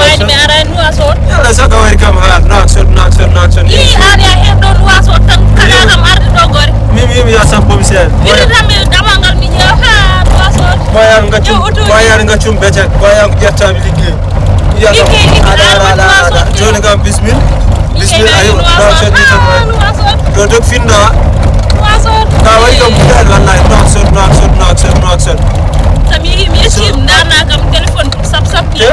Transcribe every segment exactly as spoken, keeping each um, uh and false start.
Wayde mi ara e Nuwasoot. Yalla, so ka wari kam, ha, Nuwasoot, Nuwasoot, Nuwasoot. Ii, an ya heɗo Nuwasoot tan, kaɗa kam arde ɗo gore. Min, min, mi ya sappo mi seeɗa. Wiri tan mi damal ngal mi ƴeewa, ha, Nuwasoot. Ɓooyaani ngaccum, ɓooyaani ngaccum bete, ɓooyaani ko ƴettaami liggey. Liggey, liggey, aɗa ara, aɗa ara, aɗa ara. Jooni kam, bismil. Bismil, ayo, Nuwasoot ni tan. Ah, Nuwasoot. Ɗo dog finna. Nuwasoot. Ka wayi kam buɗaali, wallahi. Nuwasoot, Nuwasoot, Nuwasoot, Nuwasoot. So mi yehi, mi yeccii, ndarna kam téléphone sap sap. Te?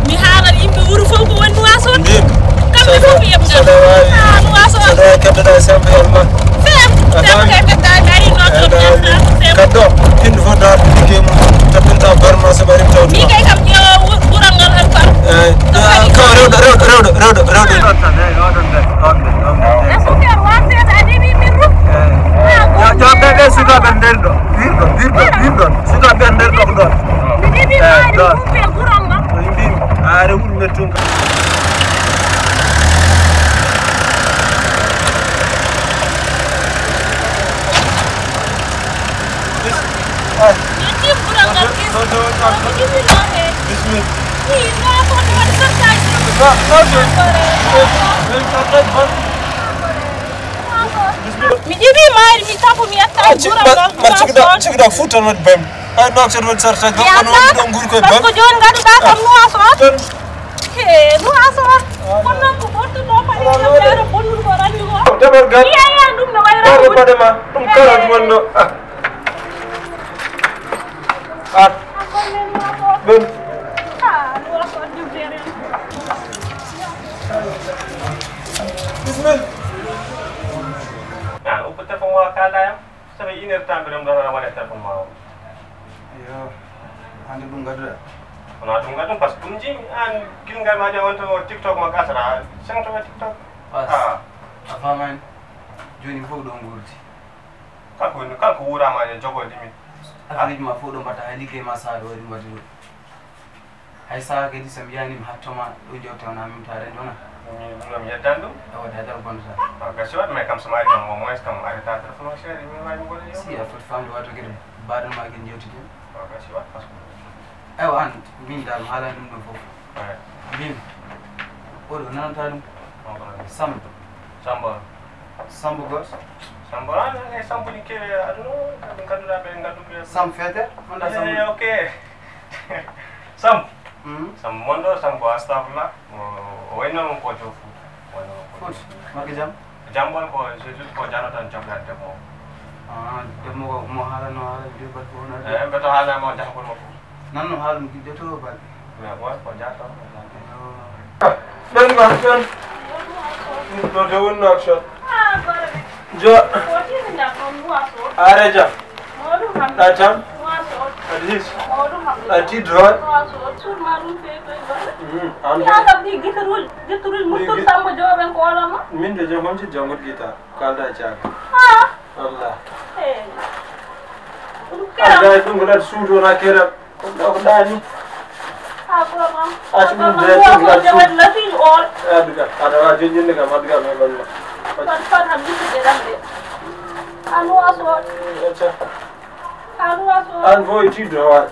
Mi haalan yimɓe wuro fof ko woni Nuwasoot. Mbimi. Kamɓe fof mi yeɓ ngal. Ah, Nuwasoot. Saɗa wawi keddoɗa e sembe yalma. Sem. Sem kay ɓe tawi mi ari Nuwasoot. Kaddo, pinɗo fof dawa liggey mum. Tappinta barma so ɓarim taw. Mi kay kam ƴeewa wu-, wural ngal tan far. Eyi. Ka rewɗo, rewɗo, rewɗo, rewɗo, rewɗo. E sukar wa seeɗa, a ɗeɓi min ɗum. Eyi. Ah, yo, yo, ɓe, ɓe sukaaɓe nder ɗo. Wirɗo, wirɗo, wirɗo. Sukaaɓe nder ɗo ko ɗon. Mi ɗeɓi maari ɗum ɓe gural ngal. Ko yimɓe, are wuro mettunga. Bismillah. Mi ɗiɗi maari, mi tapu, mi yetta. Ah, ci-, ma, ma, cigɗo, cigɗo fuutan waɗi bam. Ay, ɗo so ɗon sarta, ɗo, ɗo, ɗo, ɗo, nguru koye bam. Parce que jooni ngaɗuɗa kam Nuwasoot. Ton. He, Nuwasoot. Kono noon ko ɓurtuɗo paɗe kam, ɓeeɗo bonndude ko ranni ko. Deɓorgal. Iya, iya, ɗum no wayi. Ɗo ko paɗe ma, ɗum karat wonno. Ah. Ah. Ɗum. Ah, Nuwasoot, ɗum feere. Bismillah. Ah, uppu téléphone o, kaalda yam. Ça fait une heure temps mbiɗa ɗum ɗon waɗa téléphone ma o. Yo, hannde ɗum ngadduɗa? Wona ɗum ngaddu, parce que ɗum njiimi an, gilngal ma de on to TikTok ma gasata, sengto ma TikTok. Bas, ah. A faamaani? Jooni fof ɗo nguurdi. Kala ko, kala ko wuuraama ne jogoo limite. Affaire uji ma fof ɗo mbaɗta, hay liggey ma saha ɗo waɗi mbaɗi ɗum. Hay saha kadi so mi yaani mi hatto ma ɗo jewte wona mi taare ɗona. Min ɗum ɗo mi yeddan ɗum. Awa de dara bonta. Wa gasi waɗ mais kam so mi ari kam au moins kam arrêta téléphone o chéri mi wawi mi golle. Si a foti famde wato kadi baɗan ma kadi jewtiden. Wa gasi waɗ parce que. Ewa an min dal mi haalani ɗum ɗo fof. Min oɗo nananta ɗum. Sambo. Sambo. Sambo gos. Sambo an e sambo ni kewe aduna. Kadi ganduɗa ɓe ganduɓe. Sam feter. Honda sambo. Eh, ok. Sam. Hmm? Sam mondo, Sam ko astafurlah. O, o wayno noon ko joom Fuuta. O wayno noon ko Fuuta. Makko jam? Jam won ko, c'est juste ko jano tan jam lan debbo. Ah, debbo ko mo haala no haala de bat ko na. Eh, mbeto haala mo jam ko mo. Nan no haala mo gidde to bal. Mais bon, ko jato. Ɗon ma, ɗon. Ɗo de wonno action. Jo. Are jam. Ɗa jam? Aɗa his? Aɗa tiiɗi hoore? Mm, an de. Min de jam honci janngude guitar. Kalda e caaka. Wallah. Alda e ɗum ko ɗaɗi suudu wona keral. Ko ɗo ko ɗaani. Accu ɗum de, accu ɗum de, accu. Addu ka, aɗa waawi joñƴinde kam, addu ka, mi heɓan ma. Fat, fat, ham yimɓe ɗe ɗam de. An waso. Acca. An waso. An fof e tiiɗde hoore.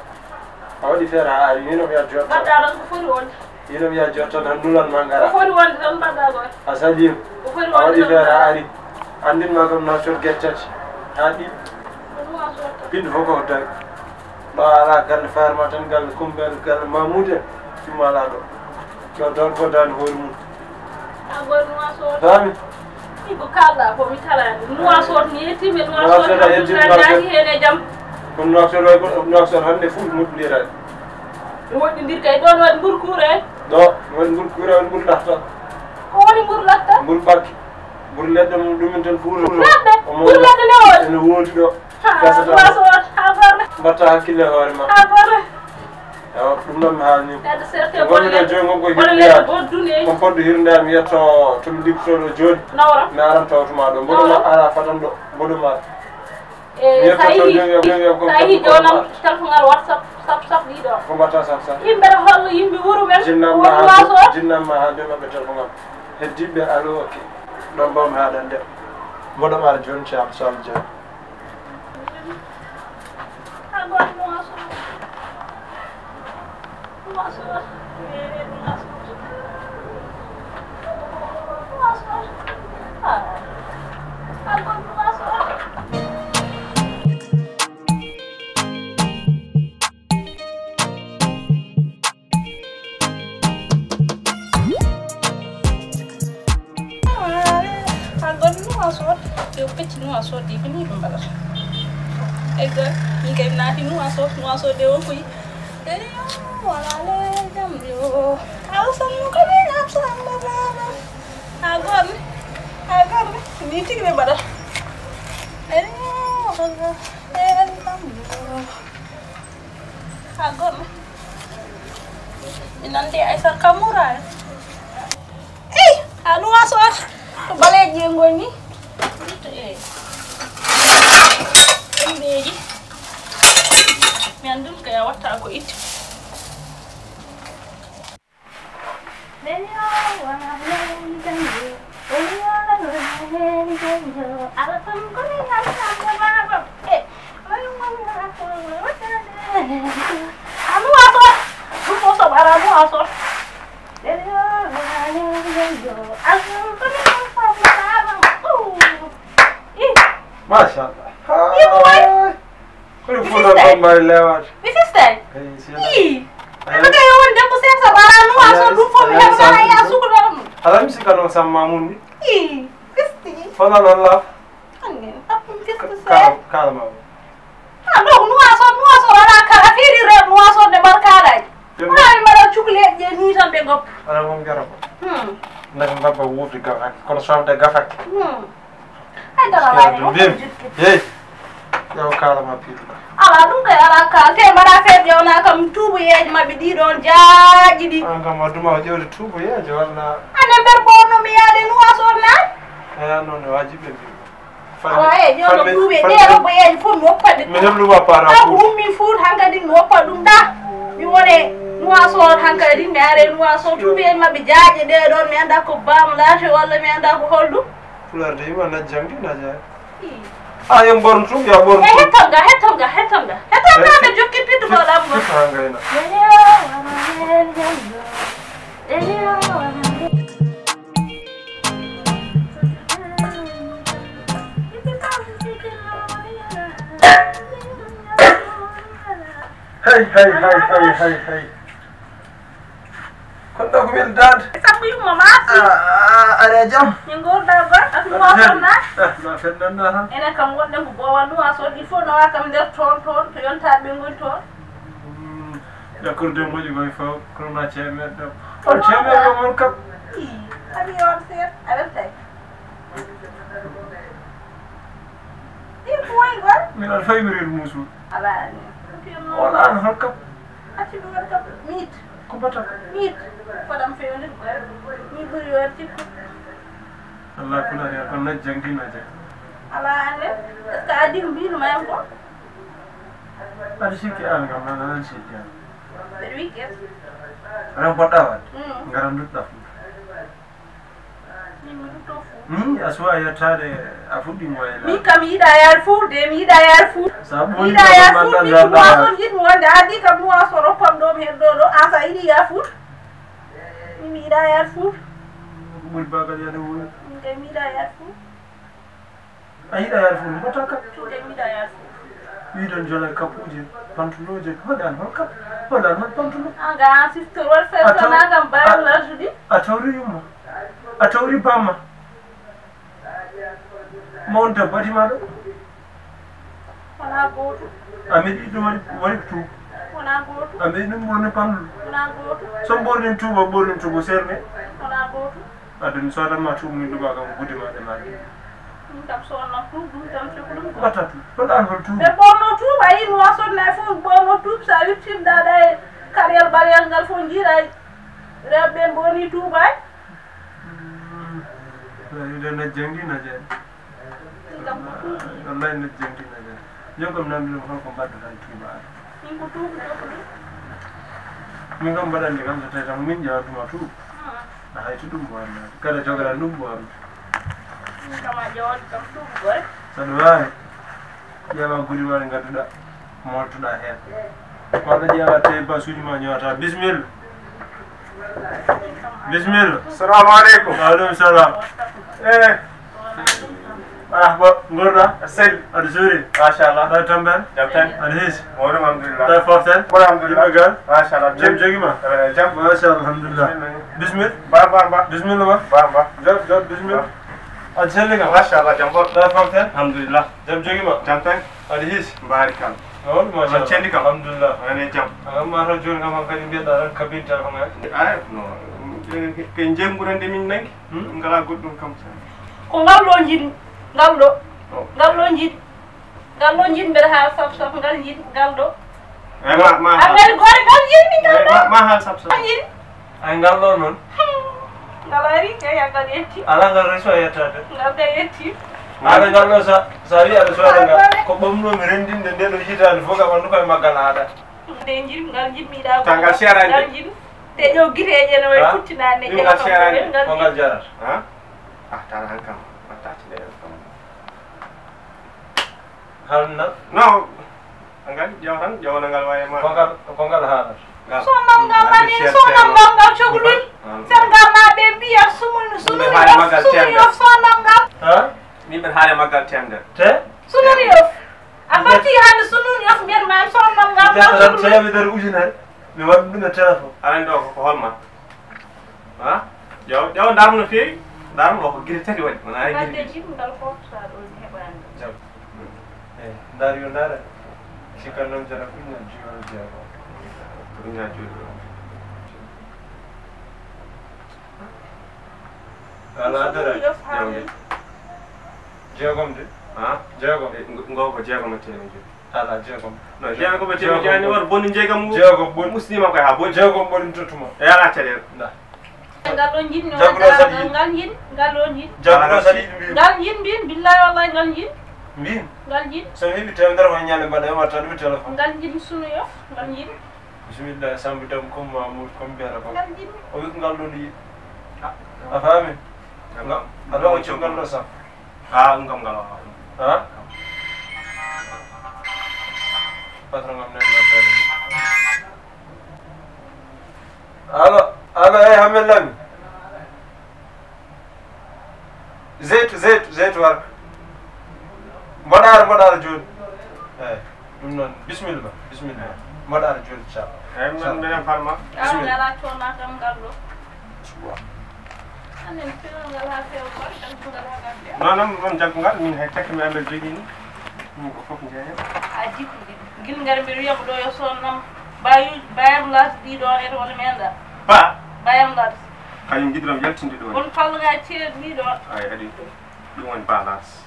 A waɗi feere haa ari, hino mi yar jotta. Mbaɗɗa tan ko foti wonde. Hino mi yar jotta tan nulan ma ngara. Ko foti wonde tan mbaɗɗa ko. A salima. Ko foti wonde tan. A waɗi feere haa ari. Anndin ma kam na cot get tati. Haa ɗiɗi. Ko ɗum a sotta. Pinɗo fof ko tawi. Ɗo a ala galle Farma tan, galle Kumbel, galle Mamoudou en. Ɗum ala ɗo. Ɗo tan ko daande hoore mum. An koye Nuwasoot. Faami? Ɗi ko kaalɗa ko mi kalaani. Nuwasoot mi yettiima, Nuwasoot alhamdulillahi, heen e jam. Kono Nuwasoot way ko, Nuwasoot hannde fof moƴƴondirat. Moƴƴondir kay ɗo no waɗi mburu kuure. Ɗo no waɗi mburu kuure, waɗi mburu latta. Ko woni mburu latta? Mburu ɓakki. Mburu leɗɗe mum ɗumen tan fuuro. Leɗɗe? Mburu leɗɗe ne woodi? Ene woodi ɗo. Ha, Nuwasoot, ha gorle. Mbatta hakkille e hoore ma. Ha gorle. Ewa, ɗum ɗon mi haalni. Kadi serte. Ngonmi ɗo jooni ngon ko hirnde am. Ko poɗɗo hirnde am yetto to mi lippito ɗo jooni. Nawra. Mi aran tawtuma ɗo. Mboɗo ma ara fatan ɗo. Mboɗo ma. E, mi yetto to jooni, jooni, jooni, sa yehi jooni am, telfongal WhatsApp, sap, sap ɗiɗo. Ko mbatta sap, sap? Yimɓe ɗo hollo yimɓe wuro men. Jinnam ma ha, jinnam ma ha jooni maɓɓe telfongal. Heddiɓe, allo, ok. Ɗon mbawmi haalande. Mboɗo ma ara jooni, Thiam Sall Dieng. A goni Nuwaasoot, yo pecci Nuwaasoot ɗi, ko nii ɓe mbaɗata. Ego, min kay mi naati Nuwaasoot, Nuwaasoot de won ko yi-, eyo, wala le jam yo. Aw sammo ko ni am sammo baba. A goni, a goni, ni tigi ɓe mbaɗata. Eyo, wala le jam yo. A goni. Mi nandi Aysata Kamura. Ey, a Nuwaasoot. Ko baleeji e ngoni. Ɗum ɓeeji. Mi anndun ko ya watta ko itti. Leño, wala leño, leño, wala leño, leño. Ala tan ko ni ngal tan ko baba. Eh, wala wala ko wala. A Nuwaasoot. Ɗum ko so bara Nuwaasoot. Machallah. Imo way. Kono fuɗa ko mari lewat. Mi fistay. Ii. Ɓe kay yo won debbo seeɗa so ɓaraa Nuwaasoot ɗum fof mi heɓata hay a sukuɗo ɗum. Ala mi sikka noon samma mun ni. Ii. Fisti. Hono noon la. Annen, tappum fisti seeɗa. Kala ma. Ah, ɗo ko Nuwaasoot, Nuwaasoot alaa kala. A fiiri reeɓ Nuwaasoot nde mbar kaalaaji. Wona mi mbaɗa cukleeɗi ɗe nii tan ɓe goppa. Ala moom jaraba. Hmm. Ndax mbabba wuurde gafaki, kono sofde gafaki. Hmm. Haydara waani o kam jikki. Hey. Yaw kala ma piɗɗo. Ala ɗum kay ala kala. Te mbaɗa feere ƴewna kam tuubu yeeji maɓɓe ɗi ɗon jaaji ɗi. An kam a duma o ƴewde tuubu yeeji walla. Anen ɓer ɓorno mi yaade Nuwaasoot na. Eya noon wajibi ɓe mbiɗo. Awa e ƴewno tuubu e ɗe robbo yeeji fof mi woppa ɗe. Mi hebluma para. Taw ko ummi fuut hankadi mi woppa ɗum da. Mi wone Nuwaasoot hankadi mi are Nuwaasoot tuubu yeeji maɓɓe jaaje ɗe ɗon mi annda ko bam laate walla mi annda ko holɗum. Pulaar de ima na jangdi na jaay. A yo mborn tum ya mborn. E hettal ga hettal ga hettal ga hettal ga nde jokki piddu ko lam go. Ha ngayna. Hey hey hey hey hey hey. Kono ɗo ko weldaade. Sappo yumma maati. Aɗa e jam? Min ngorda gor ak Nuwaasoot na. Ma fennanna tan. Enen kam wonɗen ko boowal Nuwaasoot il faut nawa kam nder toon toon to yontaa ɓe ngoni toon. Yakkorde moƴƴi koye fof kono ma ceemeɗe ɗo. On ceemeɗe ɗo mon kam. Ii, ami on seeɗa a weltay. Ɗin ko woy gor. Min aɗa fawi mi reedu muusuɗo. Ala ni. Wala an hol kam. Acci mi waɗa kam miit. Ko bata. Miit. Fodam fewnir. Mi ɓuri yoor cikku. Allah kula ya kon na jangi na ja. Ala ande. Est-ce que addi ko mbinu ma en ko? Aɗa sikki an kam an an sikki an. Mbeɗa wikki. Ren poɗɗa waɗde. Mm. Ngara ndutɗa fu. Min mi ɗum ɗo fof. Ni a suwa yettaade a fuɗɗi mo e min kam mi yiɗa yaade fof de mi yiɗa yaade fof. Sa mi ɓooyi yiɗa yaade fof min ko moison jiɗmi wonde addi kam moison roppam ɗo mi heddo ɗo an sa yiɗi yaade fof. Min mi yiɗa yaade fof. Ko ɓuri bagal yaade woni. Min kay mi yiɗa yaade fof. A yiɗa yaade fof mbatta kam. Min kay mi yiɗa yaade fof. Wiɗon jona kapuuje pantulooje hoɗan hol kam hoɗan hol pantulo. An ga an sister wal fer sona kam bayal large di. A tawri yumma. A tawri bamma. Mawon debbo adi ma ɗo. Wona gooto. A meɗi ɗum waɗi waɗi tuuba. Wona gooto. A meɗi ɗum ɓorni panɗuɗo. Wona gooto. So ɓornin tuuba ɓornin tuuba serne. Wona gooto. Adun sodan ma tuuba min ɗuba kam gudde ma ɗe ma ɗe. Min kam so wonno tuuba ɗum tan feko ɗum. Watta tuuba. Ɗo ɗan hol tuuba. Ɓe ɓorno tuuba yi no sonna e fof ɓorno tuuba sa wittinda ɗa e kariyal ɓariyal ngal fof jiiɗa. Rewɓe ɓen ɓorni tuuba. Ida na jangdi na jangdi. Wallahi na jangdi na jangdi. Joni kam namdi ɗum holko mbaɗɗo tan tuuba. Min ko tuuba jokkudi. Min kam mbaɗande kam so tawi tan min ƴewatuma tuuba. A hay to ɗum mo annaade. Kada jogaɗa ɗum mo annaade. Min kam a ƴewat kam tuuba gore. Saɗa waawi. Ƴeewa guri ma ɗi ngadduɗa moltuɗa heen. Walla ƴeewa tawi basuuji ma ñoota. Bisimilla. Bisimilla. Salamu aleykum. Waaleykum salam. Eh. Ah, bon, ngorɗa? Sel. Aɗa juuri? Machallah. Ɗa tamben? Jam tan. Aɗa hiisi? Mawɗum, alhamdulillah. Ɗa foften? Bon, alhamdulillah. Yimɓe gal? Machallah. Jam jogi ma? Eh, jam. Machallah, alhamdulillah. Bismillah. Bismillah. Ba, ba, ba. Bismillah ma? Ba, ba. Jot, jot, bismillah. Ba. Aɗa selli kam? Machallah, jam bon. Ɗa foften? Alhamdulillah. Jam jogi ma? Jam tan. Aɗa hiisi? Mbaari kam. On, machallah. Celli kam. Alhamdulillah. Ane jam. Amma tan jooni kam hankadi mbiyeɗa tan kabin téléphone ngaji. Ay, no. Ke, ke jemburan de min nangi. Hmm? Ngala goɗɗum kam sa. Ko ngal ɗo jiɗmi, ngal ɗo. Oh. Ngal ɗo jiɗmi. Ngal ɗo jiɗmi mbeɗa haala saf saf, ngal jiɗmi, ngal ɗo. Eh, ma, ma, an ngari gore ngal jiɗmi, ngal ɗo. Ma, ma haal saf saf. Ngal jiɗmi. Ay, ngal ɗo noon. Ngal ari, ke ngal yetti. Ala ngal reso yettade. Ngal ke yetti. Ala ngal ɗo sa, sa wi aɗa sooda ngal. Ko ɓamno mi rendinde nde ɗo hitaande fof kam anndu koye maggal aada. Nde jiɗmi, ngal jiɗmi ɗa. Ta ngal seeraani. Ngal jiɗmi. Te ƴeew giteeje no way futtinaade. Ngal seeraani. Ko ngal jarata. Ha? Ah, tara han kam. Watta ci nde kam. Halna? No. Angal, ƴeew tan, ƴeewnangal waye ma. Ko ngal, ko ngal haalata. Ngal. Sonam ngal mani, sonam ngal ngal cogluy. Ngal. Sen ngal ma ɓe mbiya sumun, sununi yof, sununi yof, sonam ngal. Ha? Min mbeɗa haare maggal temedere. Te? Sununi yof. A fatti hannde sununi yof mbiyat ma sonam ngal ngal cogluy. Temedere ujunere. Mi waɗi ɗum e téléphone. Aɗa anndi o ko holma? Ha? Ƴeew, ƴeew, ndaar no feewi. Ndaar mo ko gite tati waɗi. Wona ay gite ɗiɗi. Ngal jiɗmi ngal fof sa ɗo mi heɓaani. Jam. Eh, ndaar yo ndaar. Sikka noon jara ujunere jeego. Ujunere jeego. Ala dara. Jeegom de. Ha? Jeegom. Eh, ngo, ngo ko jeegom e teemeɗɗe joyi. Ala, jeegom. No, jeegom e teemeɗɗe joyi, ani won bonni jeegom ngu. Jeegom bonni. Musnima koy ha bonni. Jeegom bonni tottuma. E ala caɗeele. Nda. Ngal ɗo jiɗmi, jagguɗo saɗi. Ngal jiɗmi, ngal ɗo jiɗmi. Jagguɗo saɗi. Ngal jiɗmi, billahi wallahi ngal jiɗmi. Mbin. Ngal jiɗmi. So mi heɓi temedere ko ñande mbaɗa e watta ɗum téléphone. Ngal jiɗmi sunu yof, ngal jiɗmi. Bisimilla, Samba Dam, comme Mamour, comme mbiyata ko. Ngal jiɗmi. O wi ko ngal ɗo ɗo yiɗi. A faami? Ngal, aɗa waɗa coggal ɗo sam. Ah, ɗum kam ngal wawa. Ha? Patron am nan noddani. Allo, allo, eh, Hammet Lamine. Zeytu, Zeytu, Zeytu warka. Mboɗaara, mboɗaara jooni. Eeyi, ɗum noon, bisimilla ma, bisimilla ma. Mboɗaara jooni, inchallah. Eeyi, min mbiɗen farma. Bisimilla. Awa, ngalaa toon kam ngal ɗo. Subaa. Anen, feewal ngal haa feewa, mbaɗa jaggungal haa ngal feewa. Non, non, ɗum jaggungal, min hay takke mi amen jogii ni. Min ko fof njeeya. A jikku ɗi. Ngin ngari mbiɗa wiyamo ɗo yo sonnam. Bayam las ɗi ɗon e wala menda. Ba? Bayam las. Kañum njiɗiram yaltinde ɗo. On palla ga ceer ɗi ɗon. Ay, adi. Ɗum woni ba las.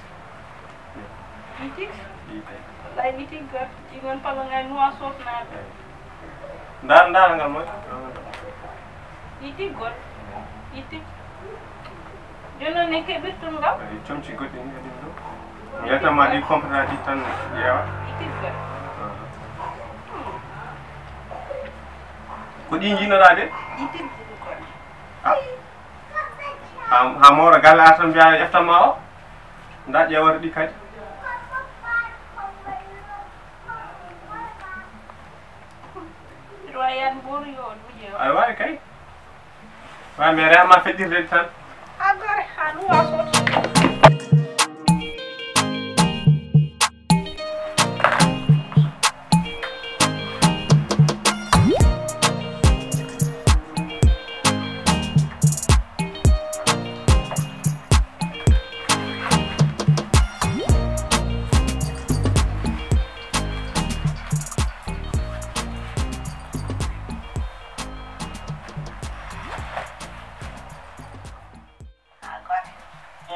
Itik? Itik. Wallahi itik ga. Ɗi on palla ga nuwa sofnaɓe. Ay. Ndar, ndar ngal moy? Itik gol. Itik. Jooni noon ne keɓirton ngam? Eyi, comci goɗɗi ni kadi ɗo. Mbiyatama ɗi compétent ɗi tan ƴeewa. Itirgal. Ko ɗi njiinoɗaa de? Itirgal. Ah. Ha, ha mawra galle ar tan mbiya eftan ma o. Nda ƴeewata ɗi kadi. Mbiɗo wawi yaade mboru yo ɗum ƴeewa. Aɗa wawi kay. Wa mi rema feɗɗirde tan. Agore, ha luwa soto.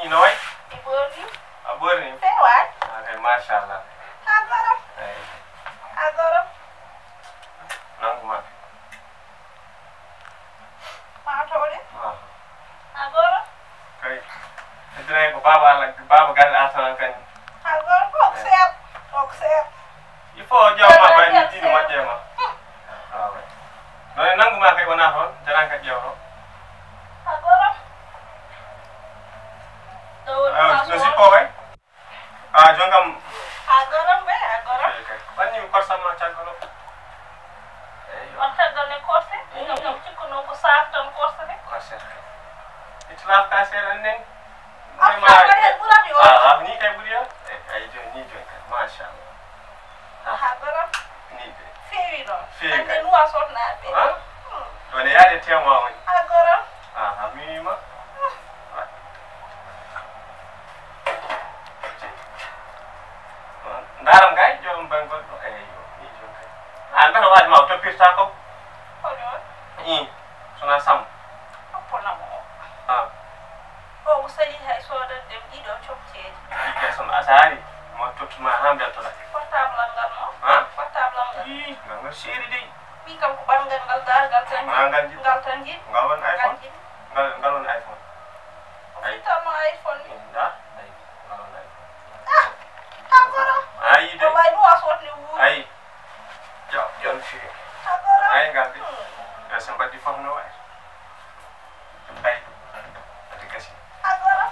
Ino wayi? Mi ɓorni. A ɓorni? Feewaani. Ah, kay, machallah. A goro. Eyi. A goro. Nangu ma. Ma towɗe. Ah. A goro. Kay. Heddiray ko baaba Allah, baaba galle Arsana kañum. A goro ko seer. Ko seer. Il faut o ƴeewa ma, bay mi dino moƴƴe ma. Ah, ouais. Non, e nangu ma kay wona toon, jaran ka ƴeewto. A goro. Ɗo woni. Ah, no sippo way? Ah, jongam. A goro be, a goro. Eyi kay. Wanni mi korsam ma caggal o. Eyi. On caggal ne korse? Eyi. Ngam cikku noon ko saaf tan korse de. Korse. Itilaf ka seeɗa nen. Ah, ah, ni kay. Jam ma woni. A goro. Ah, a miima. Ndaram kay, joom bangol ɗo. Eyi, yo, ni joom kay. An mbata waaj ma o toppirta ko? Ko ɗon? Ii, sona sam. Oppo namo o. Ah. O ko sali hay soodande ɗiɗo cokkeeje. Ɗiɗo son a saari, mo tottuma haa mbeltoɗa. Portable am ngal mo? Ha? Portable am ngal. Ii, ngal ngal seeri dey. Min kam ko ɓanngal ngal daargal tan. Wonaa ngal jiɗɗa? Ngal tan jiɗ. Ngal won iPhone? Ngal won iPhone? O fittanno iPhone ni. Ndaa, ayi, ngal won iPhone. Ah, taw kono. Ayi de. Wallahi ɗum a sootni wuuri. Ayi. Yo, yo no feewi. Taw kono. Ayi, ngal de. Hmm. Yo, so mbaɗdi fof no wayi. Ayi. Adi gasi. Taw kono.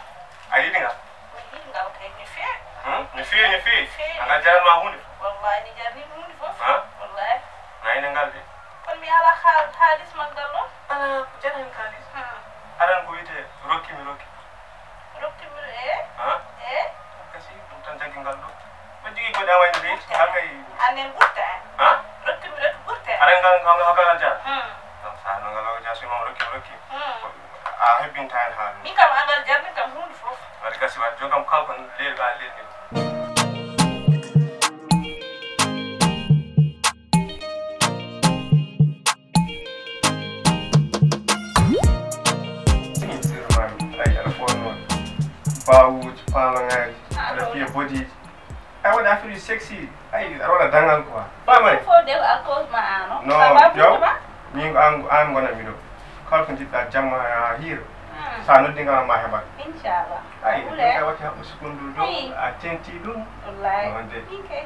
A yiɗi ngal? Mi yiɗi ngal kay, no feewi. Hmm? No feewi, no feewi. No feewi. Ngal jaranma huunde? Wallahi, ni jarani ɗum huunde fof. Ha? Wallahi. Nayne ngal de. Kono mi alaa haal-, haalis maggal ɗo. Alaa ko jarani haalis. Hmm. Aran ko wiyetee rokki mi rokki. Rokki mi ro-, eh? Ha? Eh? Kasi ɗum tan jaggi ngal ɗo. Ko jogii ko ɗawani de, haa kay. Anen ɓurta. Ha? Rokki mi rokki ɓurta. Aran ngal, ngal, ngal, ngal jara? Hmm. Non, sa no ngal o jara, so imam rokki mi rokki. Hmm. A hebbinta hen haala. Min kam angal jarni kam huunde fof. Waɗi gasi waɗi jogam kala ko leel-, a lelni. Ay, aɗa fotno bawuji, palaŋaji, aɗa fiya bodiiji. Ay, waɗi affaire uji sexy. Ay, aɗa waɗa daŋal quoi. Famani. Fof de ko à cause ma an o. Non, ça va, yow, min ko an, an gonanmi ɗo. Kala ko jiɗɗa jamma, a hiiro. Hmm. Sa noddi kam ma heɓat. Inchallah. Ay, ɗum kay watti haɓɓo sukundu ɗum, a tenti ɗum. Wallahi. Non de. Min kay.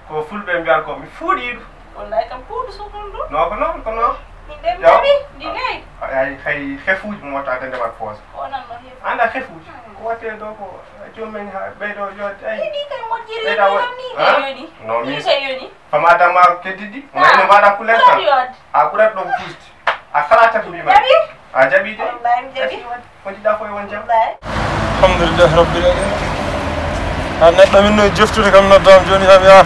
Ko fulɓe mbiyata ko mi fuuɗi ɗum. Wallahi kam puuɗu sukundu. Non, ko non, ko non. Min de mi nawi, ndi nayi. Ay, hay hefuuji mo watta de ndemat poos. Ko nan no hefu. Anda hefuuji. Hmm. Ko watte ɗo ko joom men ha ɓeydo yo ay. Ni kay moƴƴiri ɓeyda ni wo-, kam ni ha? Kay yoni. Non, ni min kay yoni. Fama damma keddiɗi, ah, ngayno mbaɗa couleur tan. Ɓurat yodde. A ɓurat ɗo fuusti. A kala tan mbima. Jaɓi? A jaɓi de? Wallahi mi jaɓi. Ko jiɗɗa fof e won jam. Wallahi. Alhamdulillahi rabbil alamin. A neɗɗo min no jeftude kam noddaam jooni kam yaa.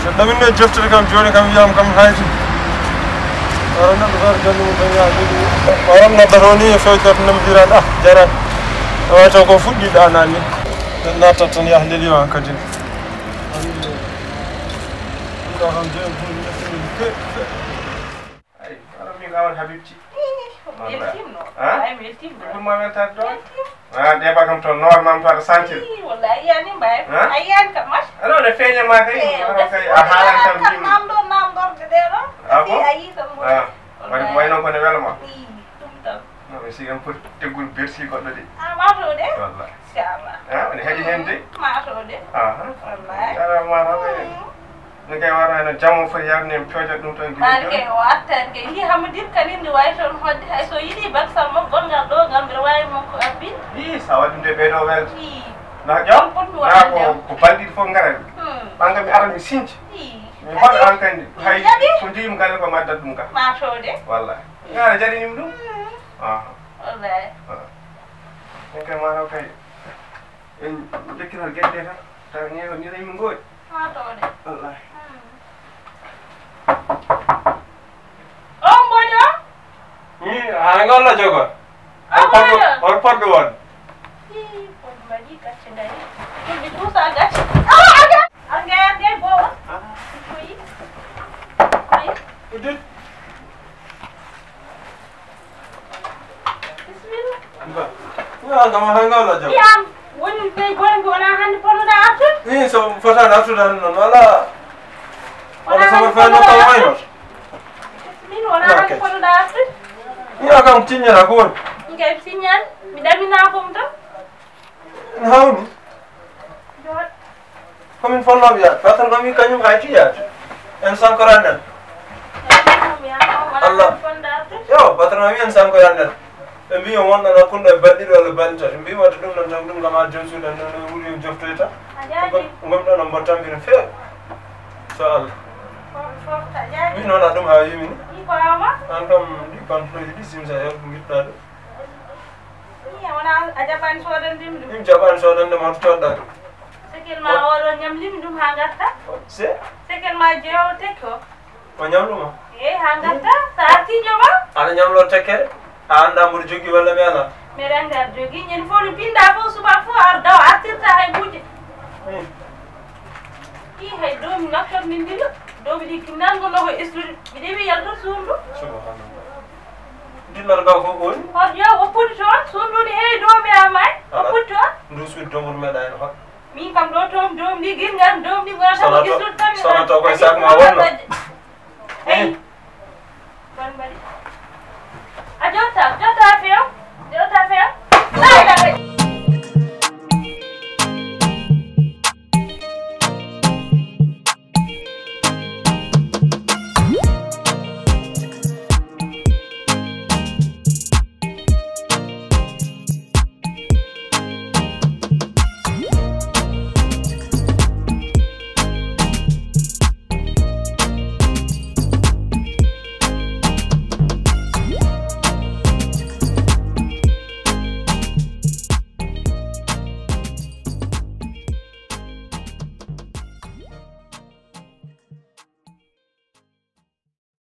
Neɗɗo min no jeftude kam jooni kam wiyaam kam hayti. Wara neɗɗo far jannde mum tan yaa jooni. Wara nodda to ni e fewjata nam jiran ah jaran. Wato ko fuɗɗiɗo anani. Natta tan yaa leli ma kadi. Ɗo kam jooni ɗum. Ay, wala mi gawal Habibti. Ih, mi weltiima noon. Ha? Ay, mi weltiima noon. Ɗum ma weltaade ɗo? Weltiima. Ah, deba kam to noor mam to aɗa sentir. Ih, wallahi, a yiyaani mbaay. Ha? A yiyaani kam, mas. Ano, ne feeña ma kay. Eh, ano kay, a haalan kam kam jimmi. Namɗo, namɗorde ɗe ɗo. Ah, bon? A yii tan mo. Ah, waɗi ko wayi noon ko ne wela ma. Ih, ɗum tan. No, mi sigi en poti teggol bersi goɗɗo de. Ah, ma to de? Wallahi. Inchallah. Ah, woni heɗi heen de? Mm, ma to de. Ah, ah. Wallahi. Ara ma to de. Mm. No kay wara no jam o foti yarde en pewjat ɗum tan gila. Ɓaade kay o artaani kay. Yi Hamadin kan indi wawi toon hodde hay so yiɗi baksal makko gonngal ɗo ngal mbiɗa wawi makko abbi. Yi sa waɗi ɗum de ɓeyɗo welde. Yi. Na ƴaw? Ɗum potmi na waɗande ko, am. Ko balɗiɗi fof ngara. Hmm. Ɓanga mi ara mi sinci. Yi. Mi hoɗa an kandi. Yi, hay jaɓi? Ko njiyim galle ko mi addat ɗum ka. Ma to de. Wallahi. Ngara jaɗinimi ɗum. Hmm. Ah. Wallahi. Ah. Min kay ma taw kay. En jokkital geɗe ɗe tan, tawa ni, ni tawi min ngoodi. Haa to de. Wallahi. Hmm. O mboɗo? Ni, haa ngal la jogo. O mboɗo? Hol poddo won? Ii, on mbaɗi gacce dari. Ɗum mi tuusa gacce. Ah, aga! Arga arga bowa. Ah. Koyi. Ayi. Udut. Bisimilla. Ba. Yo, kama hanga wala jam. Iyam. Woni ɓe gonɗi wona hannde ponnoɗa artude? Ni so fotaani artude hannde noon, wala. Wala wala so hannde fotaani ponnoɗa kam artude? Wayno. Min wona hannde ponnoɗa artude? Ni o kam tiññata ko woni? Min kay tiññani, mi ɗaminaa ko mo tan. Ene hawni. Jooɗ. Ko min fonnooɓe yaade. Patron kam wi kañum hay tiyaade. En sankoran en. Allah. Yo, patron wi en sankoran en. Ɓe mbi on wonɗon hakkunde e balɗiɗo walla balɗi tati. Mbi wadde ɗum ɗon tan ɗum kam haa joom suudu en ɗon ɗo wuli en joftoyta. A jaajii. Ko ngonɗon on mbottambiri feewi. So Allah. Fof, fof, a jaajii. Min noon a ɗum haa yumini. Ni ko ama? An kam ɗi pantoloji ɗi simsa yo ko ngiɗɗa ɗum. Iya, wona a jaɓani soodande mi ɗum. Min jaɓani soodande ma to coɗɗa ɗum. Sekel ma oɗo ñamlimi ɗum haa ngarta. Se? Sekel ma jeewo tekki o. O ñamlu ma? Eyi, haa ngarta. Sa arti jooma. Aɗa ñamlo tekkere? A anndaa mboɗo jogii walla mi alaa? Mbeɗa anndi aɗa jogii. Ñande fof no pinɗa fof, subaka fof aɗa dawa, artirta hay buuje. Hmm. Ii, hay doomi naftat min ndilla. Doomi ɗi kinnaango no ko istude. Mbiɗa wi yalta suundu. Subhanallah. Dillata ɗo fof ko woni? Hoto yo o puɗi toon, suundu ndi heewi doomi am ay. O puɗi toon. Ndu suudu domburu meeɗa heen hoɗ. Min kam ɗo toon doomi ndi gilngal, doomi ndi wonata ko istude tan. Sono to koye sac ma wonno. Eyi.